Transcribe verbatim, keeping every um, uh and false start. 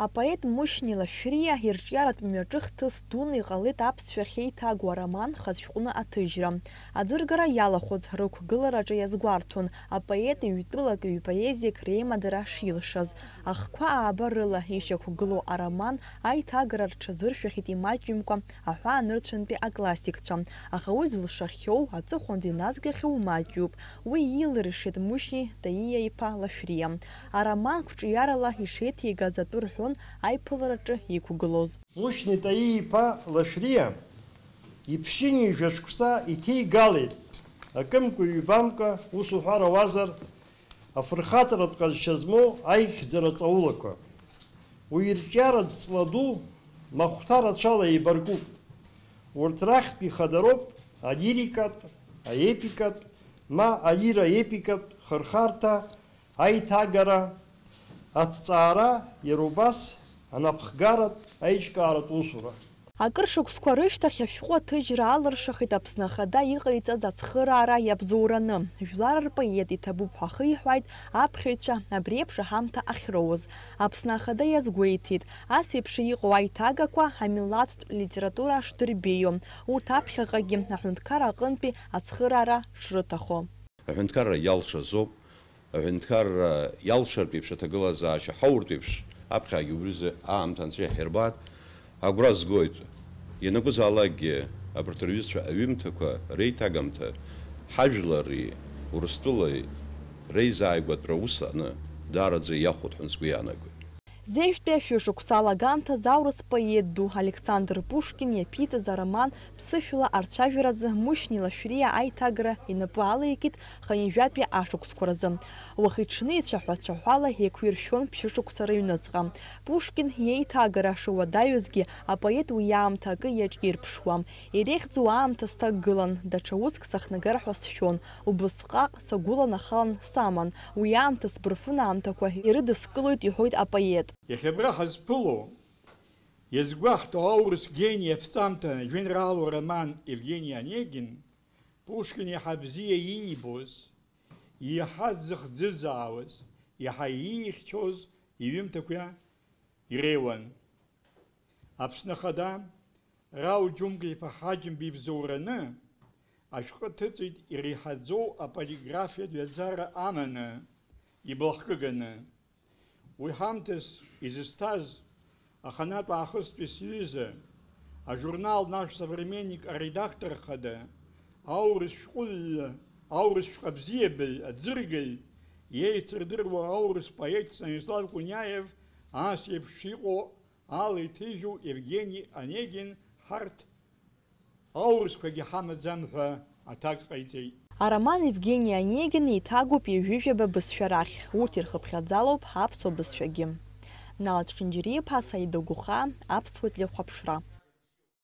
Апоет Мушьни Лашәриа ирҿиаратә мҩаҿы хҭыс дуны иҟалеит аԥсшәа ахьеиҭагоу ароман хазшәҟәны аҭыжьра. Аӡыргара иалахәыз рықәгылараҿы иазгәарҭон апоет ҩтәылак, ҩпоезиак реимадара шилшаз. Ахқәа ааба рыла ишьақәгылоу ароман аиҭагара рҽазыршәахьеит имаҷымкәа аҳәаанырцәынтәи аклассикцәа, аха уи зылшахьоу, аҵыхәанӡа иназгахьоу маҷҩуп. Уи иилыршеит Мушьни Таиа-иԥа Лашәриа. Ароман қәҿиарала ишеиҭеигаз атәы рҳәон аиԥылараҿы иқәгылоз. Мушьни Таиа-иԥа Лашәриа иԥшьынҩажәа шықәса иҭеигалеит, акымкәа-ҩбамкәа ус уҳәар ауазар, афырхаҵаратә ҟазшьа змоу аихьӡара ҵаулақәа. Уи ирҿиаратә ҵла ду махәҭа рацәала еибаркуп. Урҭ рахьтә ихадароуп алирикатә, аепикатә, ма алира-епикатә хырхарҭа, аиҭагара, аҭҵаара, иара убас анапхгаратә, аиҿкааратә усура. Акыр шықәсқәа рышьҭахь ашәҟәы аҭыжьра алыршахеит Аԥсны Ахада иҟаиҵаз ацхыраара иабзоураны. Жәлар рпоет иҭабуп ҳәа ахиҳәааит аԥхьаҩцәа абри еиԥш аҳамҭа ахьроуз. Аԥсны Ахада иазгәеиҭеит, ас еиԥш иҟоу аиҭагақәа амилаҭтә литература шдырбеиоу, урҭ аԥхьаҟагьы аҳәынҭқарра аҟынтәи ацхыраара шрыҭаху. Аҳәынҭқарра иалшазоуп. Аҳәынҭқарра иалшартә еиԥш аҭагылазаашьа ҳауртә еиԥш, аԥхьагьы убризы аамҭа анцәа иаҳирбааит. Агәра згоит, ианакәызаалакгьы абарҭ рҩызцәа аҩымҭақәа реиҭагамҭа ҳажәлари Урыстәылеи реизааигәатәра ус аны даараӡа иахәоит ҳәа сгәы иаанагоит. Зежәтәи ашәышықәса алагамҭазы аурыс поет ду Александр Пушкин иаԥиҵаз ароман ԥсышәала арцәажәаразы Мушьни Лашәриа аиҭагара инапы алеикит хынҩажәатәи ашықәсқәа рзы. Уахи-ҽни цәаҳәа-цәаҳәала еиқәиршәон ԥшьышықәса рыҩныҵҟа. Пушкин иеиҭагара шуадаҩызгьы, апоет уи аамҭа акы иаҿирԥшуам. Иреиӷьӡоу аамҭа сҭагылан, даҽа уск сахнагар ҳәа сшәон, убысҟак сагәыланахалан саман, уи аамҭа сбырфын аамҭақәа ирыдыскылоит, иҳәоит апоет. Иахьа абра ҳазԥыло, иазгәаҳҭо аурыс гени аԥҵамҭа жәеинраалоу ароман Евгени Онегин, Пушкин иаҳа бзиа иибоз, иаҳа дзыхӡыӡаауаз, иаҳа иихьчоз иҩымҭақәа иреиуан. Аԥсны Ахада, Рауль Џьумка-иԥа Ҳаџьымба ибзоураны ашәҟәы ҭыҵит иреиҳаӡоу аполиграфиатә ҩаӡара аманы, иблахкыганы. Уи ҳамҭас изызҭаз аханатә аахыстәи сҩыза, ажурнал Наш Современник аредактор хада, аурыс шәҟәыҩҩы, аурыс шәҟәы абзиабаҩ, аӡыргаҩ, иеицырдыруа аурыс поет Станислав Куниаев ас еиԥш иҟоу ала иҭижьу Евгени Онегин ҳарҭ аурысқәагьы ҳамаӡам ҳәа аҭак ҟаиҵеит. Ароман Евгени Онегин еиҭагоуп ҩажәижәаба бызшәа рахь, урҭ ирхыԥхьаӡалоуп аԥсуа бызшәагьы. Нал Чынџьариа-иԥа, Саида Гәыхаа, Аԥсуа телехәаԥшра.